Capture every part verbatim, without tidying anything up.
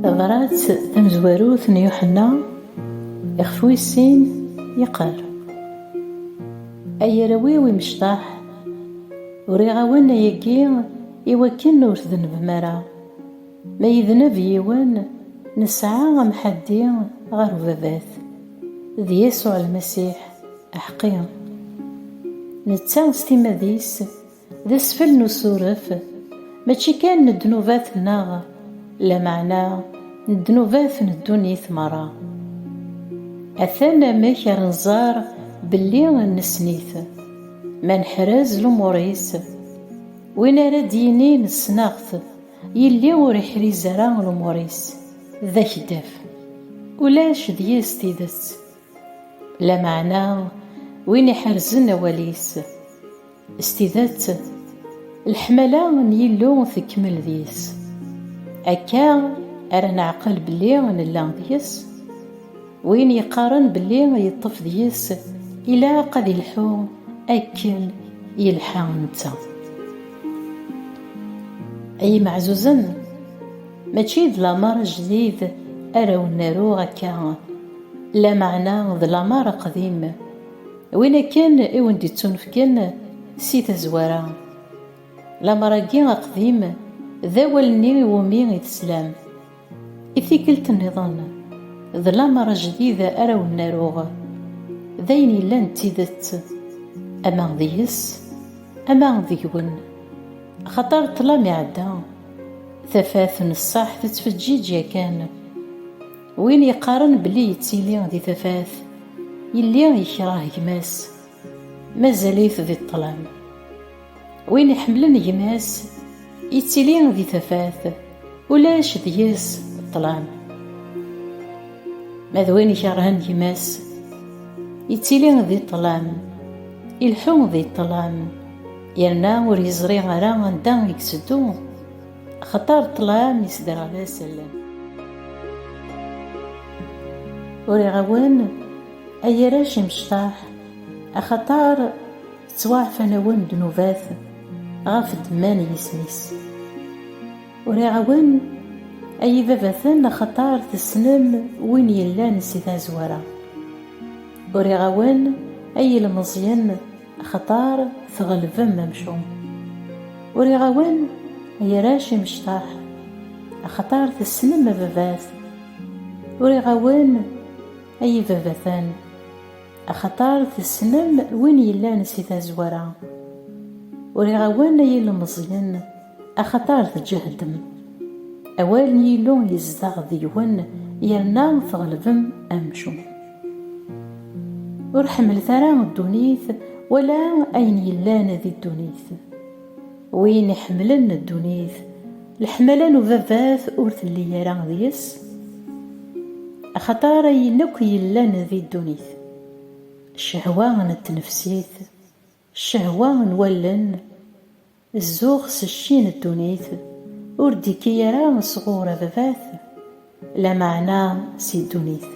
Tabrat tamezwarut n Yuḥenna, ixef wis sin, yeqqar: Ay arraw-iw imecṭaḥ, uriɣ-awen ayagi i wakken ur tdennbem ara. Ma yedneb yiwen, nesɛa amḥaddi ɣer ubabat, d Yasuɛ Lmasiḥ aḥeqqi. Netta s timmad-is d asfel n usuref, mačči kan n ddnubat-nneɣ, lameɛna n ddnubat n ddunit merra. Atan amek ara nẓer belli nessen-it, ma neḥrez lumuṛ-is. Win ara d-yinin ssneɣ-t, yelli ur iḥriz ara lumuṛ-is, d akeddab. Ulac deg-s tidet. Lameɛna win iḥerzen awal-is, s tidet, leḥmala n Yillu tekmel deg-s. Akka ara neɛqel belli nella deg-s. Win yeqqaren belli yeṭṭef deg-s, ilaq ad ilḥu akken yelḥa netta. Ay imeɛzuzen, mačči d lamer ajdid ara wen-aruɣ akka, lameɛna d lamer aqdim, win akken i wen-d-ittunefken si tazwara. Lamer-agi aqdim d awal-nni iwumi i teslam. I tikkelt nniḍen, d lamer ajdid ara wen-aruɣ, d ayen yellan d tidet, ama deg-s, ama deg-wen. Axaṭer ṭṭlam iɛedda, tafat n ṣṣeḥ tettfeǧǧiǧ yakan. Win yeqqaren belli yettili di tafat, yelli yekreh gma-s, mazal-it di ṭṭlam. Win iḥemmlen gma-s, yettili di tafat, ulac deg-s ṭṭlam. Ma d win ikerhen gma-s, yettili di ṭṭlam, ileḥḥu di ṭṭlam, yerna ur yeẓri ara anda i yetteddu, axaṭer ṭṭlam yesderɣel-as allen. Uriɣ-awen, ay arrac imecṭaḥ, axaṭer ttwaɛfan-awen ddnubat ɣef ddemma n yisem-is. Uriɣ-awen, ay ibabaten, axaṭer tessnem win yellan si tazwara. Uriɣ-awen, ay ilmeẓyen, axaṭer tɣelbem amcum. Uriɣ-awen, ay arrac imecṭaḥ, axaṭer tessnem ababat. Uriɣ-awen, ay ibabaten, axaṭer tessnem win yellan si tazwara. Uriɣ-awen, ay ilmeẓyen, axaṭer tǧehdem. Awal n Yillu yezdeɣ deg-wen, yerna tɣelbem amcum. Ur ḥemmlet ara ddunit wala ayen yellan di ddunit. Win iḥemmlen ddunit, leḥmala n ubabat ur telli ara deg-s. Axaṭer ayen akk yellan di ddunit, ccehwa n tnefsit, ccehwa n wallen, zzux s cci n ddunit, ur d-ikki ara sɣur Ababat, lameɛna si ddunit.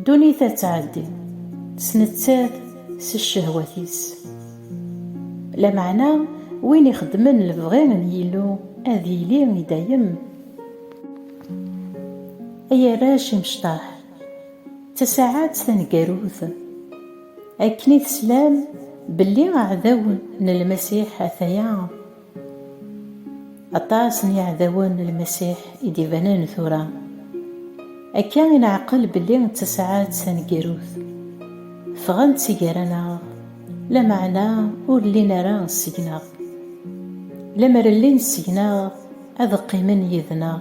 Ddunit ad tɛeddi, s nettat, s ccehwat-is. Lameɛna win ixeddmen lebɣi n Yillu ad yili i dayem. Ay arrac imecṭaḥ, d tasaɛet taneggarut. Akken i teslam belli aɛdaw n Lmasiḥ ataya. Aṭas n yiɛdawen n Lmasiḥ i d-ibanen tura. Akka i neɛqel belli d tasaɛet taneggarut. Ffɣen-d si gar-aneɣ, lameɛna ur llin ara seg-neɣ. Lemmer llin seg-neɣ, ad qqimen yid-neɣ.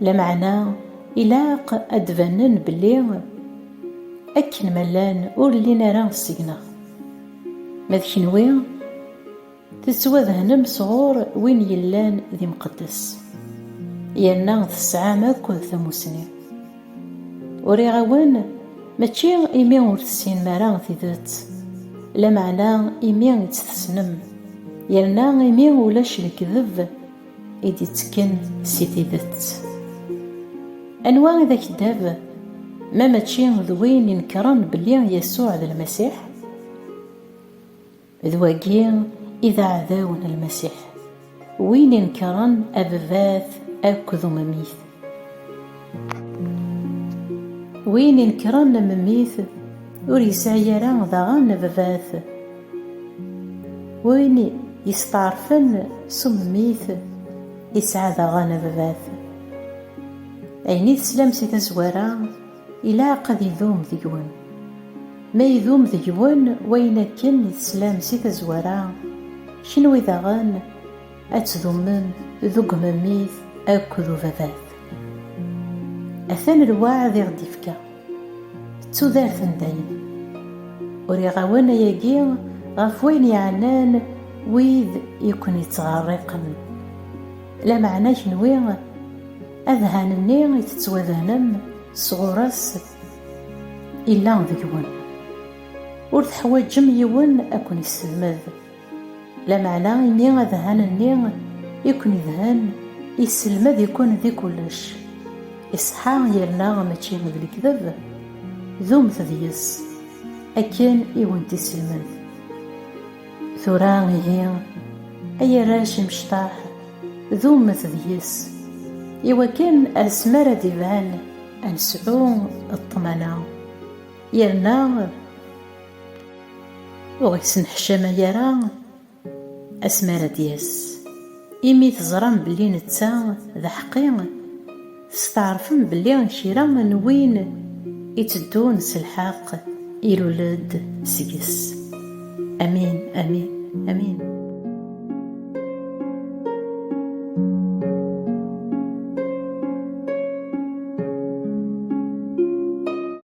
Lameɛna ilaq ad d-banen belli akken ma llan ur llin ara seg-neɣ. Ma d kenwi, tettwadehnem sɣur win yellan d imqeddes, yerna tesɛam akk tamusni. Uriɣ-awen, mačči imi ur tessinem ara tidet, lameɛna imi i tt-tessnem, yerna imi ulac lekdeb i d-ittekken si tidet. Anwa i d akeddab, ma mačči d win inekren belli Yasuɛ d Lmasiḥ? D wagi I d aɛdaw n Lmasiḥ, win inekren ababat akked umemmit. Win inekren amemmit ur yesɛi ara daɣen ababat. Win yesteɛṛfen s umemmit yesɛa daɣen ababat. Ayen i teslam si tazwara, ilaq ad idum deg-wen. Ma idum deg-wen wayen akken i teslam si tazwara, kenwi daɣen ad tdumem deg umemmit akked ubabat. Atan lwaɛd i ɣ-d-ifka, d tudert n dayem. Uriɣ-awen ayagi ɣef wayen yeɛnan wid i ken-ittɣerriqen. Lameɛna kenwi, adhan-nni i tettwadhnem sɣur-s illa deg-wen. Ur teḥwaǧem yiwen ad ken-isselmed. Lameɛna imi adhan-nni i ken-idhen, isselmed-iken di kullec. Iṣeḥḥa yerna mačči d lekdeb, dumet deg-s, akken i wen-t-isselmed. Tura ihi, ay arrac imecṭaḥ, dumet deg-s, iwakken asmi ara d-iban ad nesɛu ṭṭmana, yerna ur ɣ-isneḥcamay ara asmi ara d-yas, imi teẓram belli netta d aḥeqqi, testeɛrfem belli kra n win itteddun s lḥeqq ilul-d seg-s. Amin, amin, amin.